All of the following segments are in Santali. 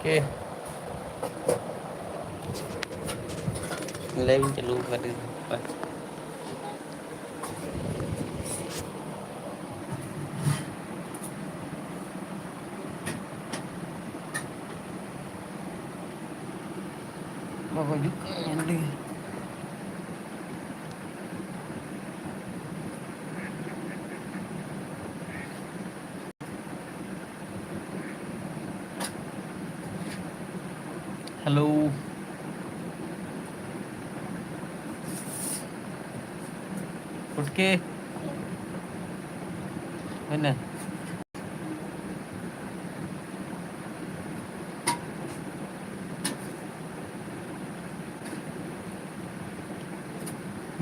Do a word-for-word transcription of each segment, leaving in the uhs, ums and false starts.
ᱠᱮ᱾ ᱞᱟᱭᱤᱵᱷ ᱤᱧ ᱪᱟᱹᱞᱩ ᱟᱠᱟᱫᱟ᱾ ᱵᱟᱠᱚ ᱦᱤᱡᱩᱜ ᱠᱟᱱᱟ, ᱧᱮᱞ ᱞᱮᱜᱮ᱾ ᱦᱮᱞᱳ᱾ ᱯᱩᱴᱠᱤ᱾ ᱦᱩᱭᱱᱟ᱾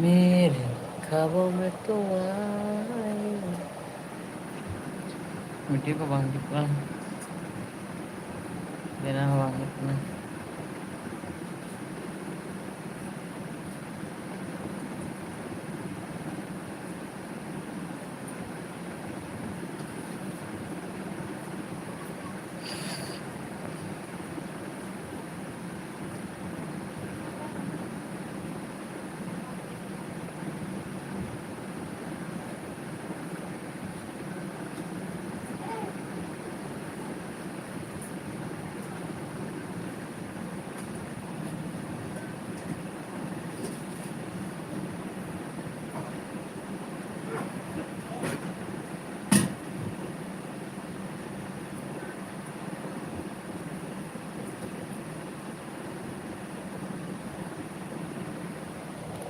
ᱢᱮᱨᱮ ᱠᱷᱟᱵᱚ ᱢᱮ ᱛᱚᱣᱟᱭ᱾ ᱵᱷᱤᱰᱤᱭᱳ ᱠᱚ ᱵᱟᱝ ᱦᱤᱡᱩᱜ ᱠᱟᱱᱟ, ᱵᱮᱱᱟᱣ ᱦᱚᱸ ᱵᱟᱝ ᱦᱩᱭᱩᱜ ᱠᱟᱱᱟ᱾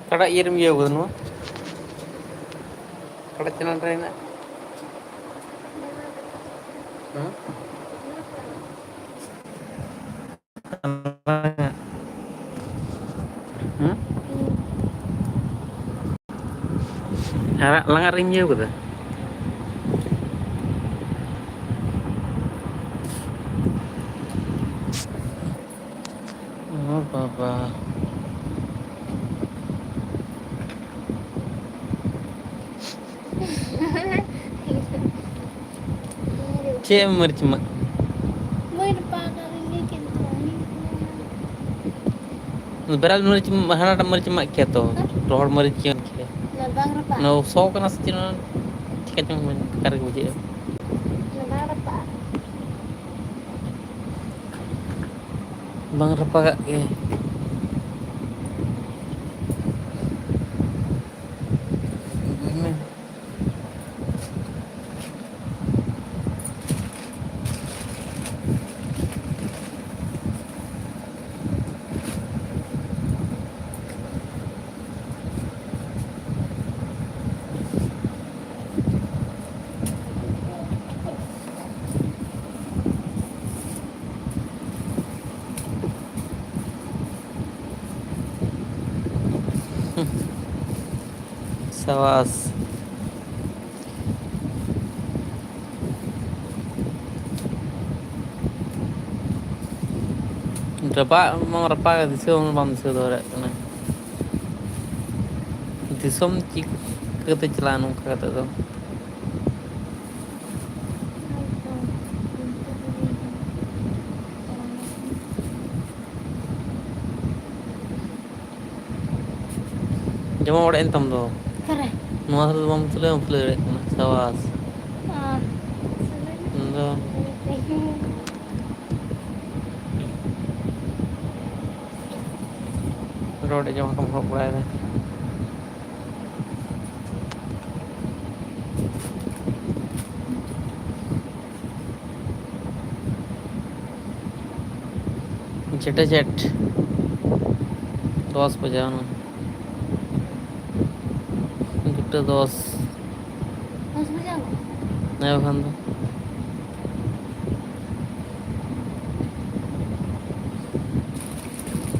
ᱚᱠᱟᱴᱟᱜ ᱤᱭᱟᱹ ᱨᱮᱢ ᱤᱭᱟᱹ ᱠᱟᱫᱟ ᱱᱚᱣᱟ? ᱚᱠᱟᱴᱟᱜ ᱪᱮᱱᱮᱞ ᱨᱮ ᱦᱮᱱᱟᱜ? ᱦᱮᱸ? ᱦᱮᱸ? ᱟᱨᱟᱜ ᱞᱟᱸᱜᱟ ᱨᱤᱧ ᱤᱭᱟᱹ ᱠᱟᱫᱟ᱾ ᱚ ᱵᱟᱵᱟ᱾ ᱪᱮᱫ ᱮᱢ ᱢᱟᱹᱨᱤᱪ ᱮᱢᱟᱜ? ᱢᱟᱹᱨᱤᱪ ᱯᱟᱣᱰᱟᱨ ᱤᱧ ᱵᱮᱨᱮᱞ ᱢᱟᱹᱨᱤᱪ, ᱦᱟᱱᱟᱴᱟᱜ ᱢᱟᱹᱨᱤᱪ ᱮᱢ ᱮᱢᱟᱜ ᱠᱮᱭᱟ ᱛᱚ, ᱨᱚᱦᱚᱲ ᱢᱟᱹᱨᱤᱪ ᱮᱢ ᱠᱮᱭᱟ᱾ ᱚᱱᱟ ᱵᱟᱝ ᱨᱟᱯᱟᱜᱼᱟ? ᱚᱱᱟ ᱥᱚ ᱠᱟᱱᱟ ᱥᱮ ᱪᱮᱫ? ᱚᱱᱟ ᱪᱤᱠᱟ ᱪᱚᱝ ᱵᱮᱠᱟᱨ ᱜᱮ ᱵᱩᱡᱷᱟᱹᱜᱼᱟ᱾ ᱚᱱᱟ ᱵᱟᱝ ᱨᱟᱯᱟᱜᱼᱟ? ᱵᱟᱝ ᱨᱟᱯᱟᱜᱟᱜ ᱜᱮ᱾ ᱥᱟᱵᱟᱥ᱾ ᱨᱟᱯᱟᱜ ᱢᱟᱢ ᱨᱟᱯᱟᱜ, ᱫᱤᱥᱟᱹ ᱦᱚᱸ ᱵᱟᱢ ᱫᱤᱥᱟᱹ ᱫᱚᱦᱚ ᱫᱟᱲᱮᱭᱟᱜ ᱠᱟᱱᱟ᱾ ᱫᱤᱥᱚᱢ ᱪᱤᱠᱟᱹᱛᱮ ᱪᱟᱞᱟᱜᱼᱟ ᱱᱚᱝᱠᱟ ᱠᱟᱛᱮ ᱫᱚ? ᱡᱟᱢᱟ ᱚᱲᱮᱡ ᱮᱱ ᱛᱟᱢ ᱫᱚ᱾ ᱚᱠᱟᱨᱮ? ᱱᱚᱣᱟ ᱫᱷᱟᱨᱮ ᱫᱚ ᱵᱟᱢ ᱛᱩᱞᱟᱹᱣ, ᱵᱟᱢ ᱛᱩᱞᱟᱹᱣ ᱫᱟᱲᱮᱭᱟᱜ ᱠᱟᱱᱟ᱾ ᱥᱟᱵᱟᱥ᱾ ᱟᱨ ᱤᱧ ᱫᱚ ᱨᱚᱰ ᱡᱟᱢᱟ ᱠᱚᱢ ᱦᱚᱨᱚᱜ ᱵᱟᱲᱟᱭᱮᱫᱟ᱾ ᱡᱮᱴᱟ ᱡᱮᱴ᱾ ᱫᱚᱥ ᱵᱟᱡᱟᱣ ᱮᱱᱟ᱾ ᱫᱩᱴᱟ ᱫᱚᱥ᱾ ᱫᱚᱥ ᱵᱟᱡᱟᱣ ᱮᱱᱟ? ᱦᱮᱸ, ᱵᱟᱠᱷᱟᱱ ᱫᱚ᱾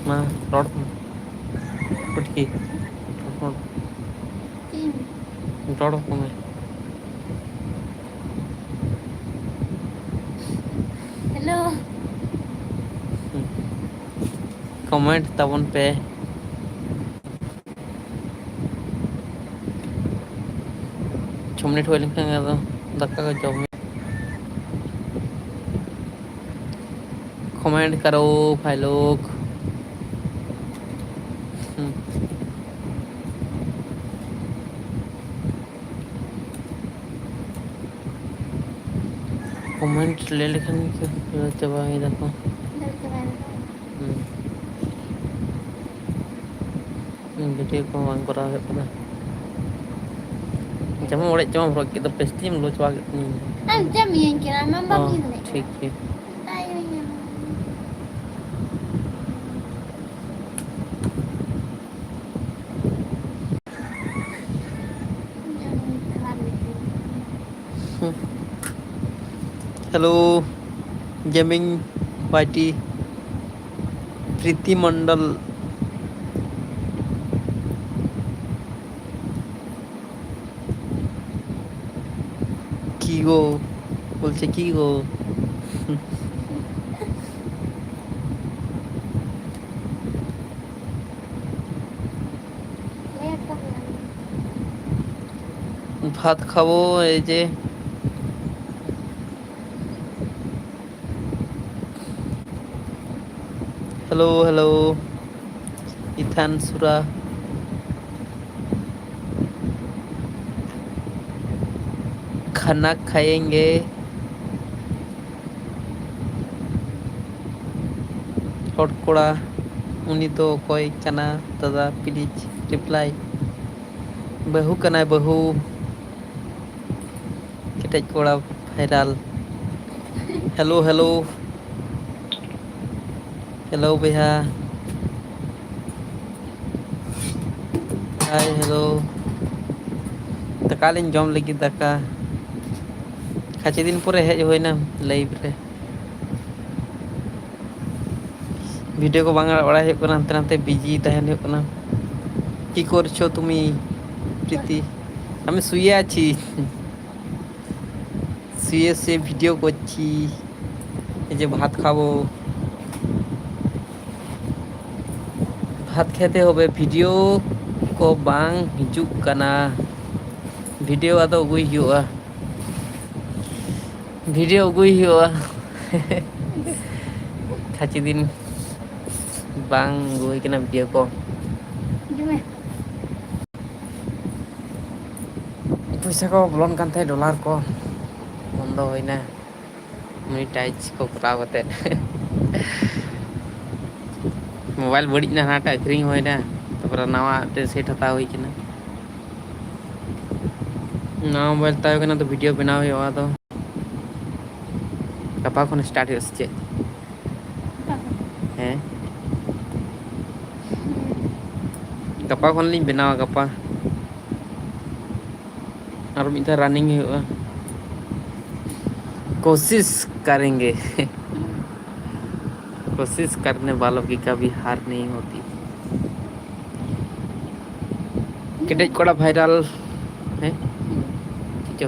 ᱢᱟ, ᱨᱚᱲ ᱢᱮ᱾ ᱯᱩᱴᱠᱤ, ᱨᱚᱲ ᱢᱮ᱾ ᱪᱮᱫ ᱤᱧ ᱨᱚᱲ ᱟᱠᱚ ᱢᱮ᱾ ᱦᱮᱞᱳ᱾ ᱠᱚᱢᱮᱱᱴ ᱛᱟᱵᱚᱱ ᱯᱮ᱾ ᱪᱷᱚ ᱢᱤᱱᱤᱴ ᱦᱩᱭ ᱞᱮᱱᱠᱷᱟᱱ ᱜᱮ ᱟᱫᱚ ᱫᱟᱠᱟ ᱠᱚ ᱡᱚᱢ ᱦᱩᱭᱩᱜᱼᱟ᱾ ᱠᱚᱢᱮᱱᱴ ᱠᱟᱨᱳ ᱵᱷᱟᱭ ᱞᱳᱜᱽ᱾ ᱦᱩᱸ᱾ ᱠᱚᱢᱮᱱᱴ ᱞᱟᱹᱭ ᱞᱮᱠᱷᱟᱱ ᱜᱮ ᱫᱟᱹᱲ ᱪᱟᱵᱟᱭ ᱫᱟᱠᱚ᱾ ᱫᱟᱹᱲ ᱪᱟᱵᱟᱭ ᱫᱟᱠᱚ᱾ ᱦᱩᱸ᱾ ᱵᱷᱤᱰᱤᱭᱳ ᱠᱚᱦᱚᱸ ᱵᱟᱝ ᱠᱚᱨᱟᱣ ᱦᱩᱭᱩᱜ ᱠᱟᱱᱟ᱾ ᱡᱮᱢᱚᱱ ᱚᱲᱮᱡ ᱡᱮᱢᱚᱱ ᱦᱚᱨᱚᱜ ᱠᱮᱫ ᱫᱚ, ᱯᱮᱥᱴᱤᱢ ᱞᱚ ᱪᱟᱵᱟ ᱠᱮᱫ ᱛᱤᱧᱟᱹ᱾ ᱟᱢ ᱪᱮᱫ ᱮᱢ ᱤᱭᱟᱹᱧ ᱠᱟᱱᱟ? ᱟᱢ ᱵᱟᱢ ᱚ, ᱤᱭᱟᱹ ᱫᱟᱲᱮᱭᱟᱜ ᱴᱷᱤᱠ, ᱠᱟᱱᱟ᱾ ᱴᱷᱤᱠ᱾ ᱟᱭ, ᱟᱭ, ᱟᱭ᱾ ᱦᱮᱞᱳ, ᱜᱮᱢᱤᱝ ᱯᱟᱨᱴᱤ, ᱯᱨᱤᱛᱤ ᱢᱚᱱᱰᱚᱞ᱾ কি গো? বলছে কি গো? ভাত খাবো এই যে। Hello, hello. ইথান সুরা। খানা খায়েঙ্গে। ᱦᱚᱲ ᱠᱚᱲᱟ, ᱩᱱᱤ ᱫᱚ ᱚᱠᱚᱭ ᱠᱟᱱᱟ ᱫᱟᱫᱟ? Please reply. ᱵᱟᱹᱦᱩ ᱠᱟᱱᱟᱭ, ᱵᱟᱹᱦᱩ᱾ ᱠᱮᱴᱮᱡ ᱠᱚᱲᱟ ᱵᱷᱟᱭᱨᱟᱞ᱾ Hello, hello. ᱦᱮᱞᱳ ᱵᱚᱭᱦᱟ᱾ ᱦᱟᱭ, ᱦᱮᱞᱳ᱾ ᱫᱟᱠᱟ ᱞᱤᱧ ᱡᱚᱢ ᱞᱟᱹᱜᱤᱫ, ᱫᱟᱠᱟ᱾ ᱠᱷᱟᱪᱮ ᱫᱤᱱ ᱯᱚᱨᱮ ᱦᱮᱡ ᱦᱩᱭᱱᱟ ᱞᱟᱭᱤᱵᱷ ᱨᱮ᱾ ᱵᱷᱤᱰᱤᱭᱳ ᱠᱚ ᱵᱟᱝ ᱟᱲᱟᱜ ᱵᱟᱲᱟᱭ ᱦᱩᱭᱩᱜ ᱠᱟᱱᱟ, ᱦᱟᱱᱛᱮ ᱱᱟᱛᱮ ᱵᱤᱡᱤ ᱛᱟᱦᱮᱱ ᱦᱩᱭᱩᱜ ᱠᱟᱱᱟ᱾ কি করছো তুমি, প্রীতি? আমি শুয়ে আছি। শুয়ে শুয়ে ভিডিও করছি। এই যে ভাত খাবো। ভাত খেতে হবে, ভিডিও ᱠᱚ ᱵᱟᱝ ᱦᱤᱡᱩᱜ ᱠᱟᱱᱟ᱾ ᱵᱷᱤᱰᱤᱭᱳ ᱟᱫᱚ ᱟᱹᱜᱩᱭ ᱦᱩᱭᱩᱜᱼᱟ᱾ ᱵᱷᱤᱰᱤᱭᱳ ᱟᱹᱜᱩᱭ ᱦᱩᱭᱩᱜᱼᱟ᱾ ᱠᱷᱟᱹᱪᱤ ᱫᱤᱱ ᱵᱟᱝ ᱟᱹᱜᱩ ᱦᱩᱭ ᱠᱟᱱᱟ ᱵᱷᱤᱰᱤᱭᱳ ᱠᱚ᱾ ᱦᱤᱡᱩᱜ ᱢᱮ᱾ ᱯᱚᱭᱥᱟ ᱠᱚ ᱵᱚᱞᱚᱱ ᱠᱟᱱ ᱛᱟᱦᱮᱸᱫ, ᱰᱚᱞᱟᱨ ᱠᱚ ᱵᱚᱱᱫᱚ ᱦᱩᱭᱱᱟ, ᱢᱚᱱᱤᱴᱟᱭᱤᱡᱽ ᱠᱚ ᱠᱚᱨᱟᱣ ᱠᱟᱛᱮᱫ᱾ ᱢᱳᱵᱟᱭᱤᱞ ᱵᱟᱹᱲᱤᱡ ᱮᱱᱟ, ᱦᱟᱱᱟᱴᱟᱜ ᱟᱹᱠᱷᱨᱤᱧ ᱦᱩᱭᱱᱟ, ᱛᱟᱨᱯᱚᱨᱮ ᱱᱟᱣᱟ ᱢᱤᱫᱴᱮᱱ ᱥᱮᱴ ᱦᱟᱛᱟᱣ ᱦᱩᱭ ᱠᱟᱱᱟ᱾ ᱱᱟᱣᱟ ᱢᱳᱵᱟᱭᱤᱞ ᱦᱟᱛᱟᱣ ᱦᱩᱭ ᱠᱟᱱᱟ, ᱛᱚ ᱵᱷᱤᱰᱤᱭᱳ ᱵᱮᱱᱟᱣ ᱦᱩᱭᱩᱜᱼᱟ᱾ ᱟᱫᱚ ᱜᱟᱯᱟ ᱠᱷᱚᱱ ᱥᱴᱟᱨᱴ ᱦᱩᱭᱩᱜᱼᱟ ᱥᱮ ᱪᱮᱫ? ᱦᱮᱸ, ᱜᱟᱯᱟ ᱠᱷᱚᱱ ᱞᱤᱧ ᱵᱮᱱᱟᱣᱟ, ᱜᱟᱯᱟ᱾ ᱟᱨ ᱢᱤᱫ ᱫᱷᱟᱣ ᱨᱟᱱᱤᱝ ᱦᱩᱭᱩᱜᱼᱟ᱾ ᱠᱳᱥᱤᱥ ᱠᱟᱨᱮᱝᱜᱮ᱾ कोशिश करने वालों की कभी हार नहीं होती। ᱠᱮᱴᱮᱡ ᱠᱚᱲᱟ ᱵᱷᱟᱭᱨᱟᱞ᱾ ᱦᱮᱸ, ᱪᱮᱫ ᱪᱚ?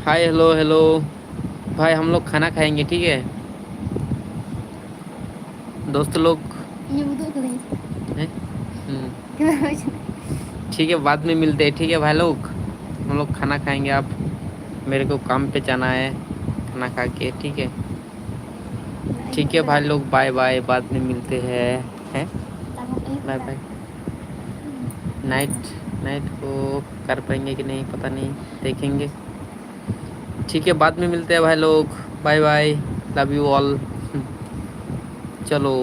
हाय, हेलो, हेलो। भाई, हम लोग खाना खाएंगे, ठीक है? दोस्त लोग। ᱤᱧ ᱩᱫᱩᱜ ᱠᱟᱹᱫᱟᱹᱧ᱾ ᱦᱮᱸ? ᱦᱩᱸ। ठीक है, बाद में मिलते हैं, ठीक है भाई लोग? हम लोग खाना खाएंगे, आप मेरे को काम पे जाना है, खाना खा के, ठीक है? ठीक है भाई लोग, बाय बाय, बाद में मिलते हैं, हैं? Bye bye. नाइट, नाइट को कर पाएंगे कि नहीं, पता नहीं, देखेंगे। ठीक है, बाद में मिलते हैं भाई लोग, bye bye, love you all. चलो।